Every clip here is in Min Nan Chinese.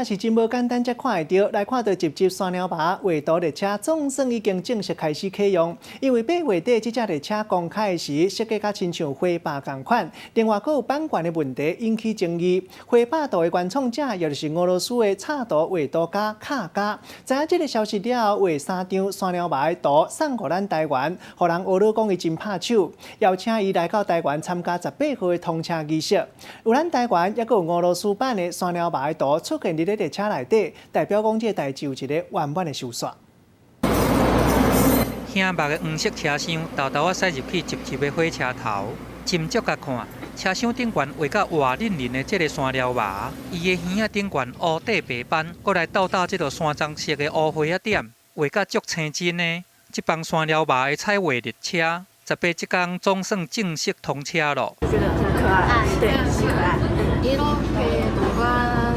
是真無簡單，才看會著。來看著集集山貓貊畫圖列車總算已經正式開始啟用。因為8月底這隻列車公開時，設計甲親像火把仝款，另外閣有版權的問題引起爭議。火把圖的原創者，也就是俄羅斯的插圖畫圖家卡加，知影這个消息了後，畫三張山貓貊的圖送予咱台灣，予人呵咾講伊真拍手，邀請伊來到台灣參加18號的通車儀式。有咱台灣，抑閣有俄羅斯版的山貓貊的圖出現佇咧列車內底，代表講這个代誌有一个圓滿的收煞。顯目的黃色車廂，沓沓仔駛入去集集的火車頭，斟酌共看，車廂頂懸畫甲活淋淋的這个山貓貊，伊的耳仔頂懸烏底白斑，閣來鬥搭這个山棕色的烏花仔點，畫甲足青真的。這枋山貓貊的彩畫列車，18這工總算正式通車咯。覺得很可愛，對，很可愛。 이렇게 노란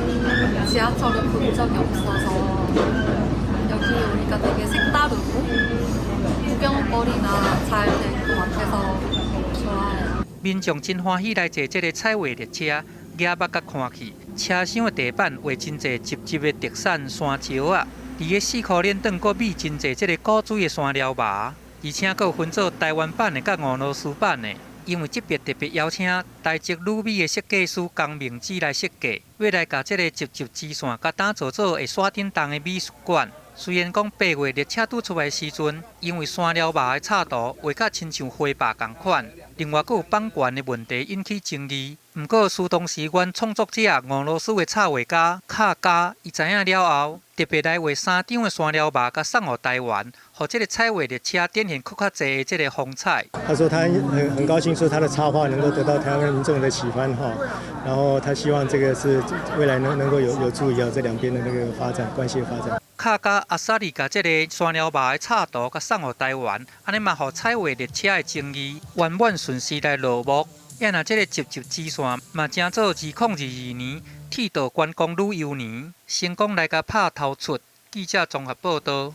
지하철을 본 적이 없어서 여기 오니까 되게 색다르고 구경거리가 잘 된 것 같아서 좋아요. 民眾真歡喜來坐這个彩畫列車，舉目共看去，車廂的地板畫真濟集集的特產山椒仔，佇个四箍鏈頂閣覕真濟這个古錐的山貓貊，而且閣有分做台灣版的佮俄羅斯版的。因為這爿特別邀請台籍旅美的設計師江明志來設計，欲來共這个集集支線共打造做會徙頂動的美術館。雖然講8月列車拄出來時陣，因為山貓貊的插圖畫甲親像火把仝款，另外閣有版權的問題引起爭議。毋過，事當時原創作者俄羅斯的插畫家卡加，伊知影了後，特別來畫三張的山貓貊，共送予台灣，予這个彩畫列車展現閣較濟的這个風采。他說他很高興，說他的插畫能夠得到台灣民眾的喜歡哈，然後他希望這個是未來能夠有助於啊這兩邊的那個發展關係的發展。卡加阿薩利共這个山貓貊的插圖共送予台灣，按呢嘛予彩畫列車的爭議圓滿順勢來落幕。也若這个集集支線嘛，成做2022年鐵道觀光旅遊年，成功來共拍頭出。記者綜合報導。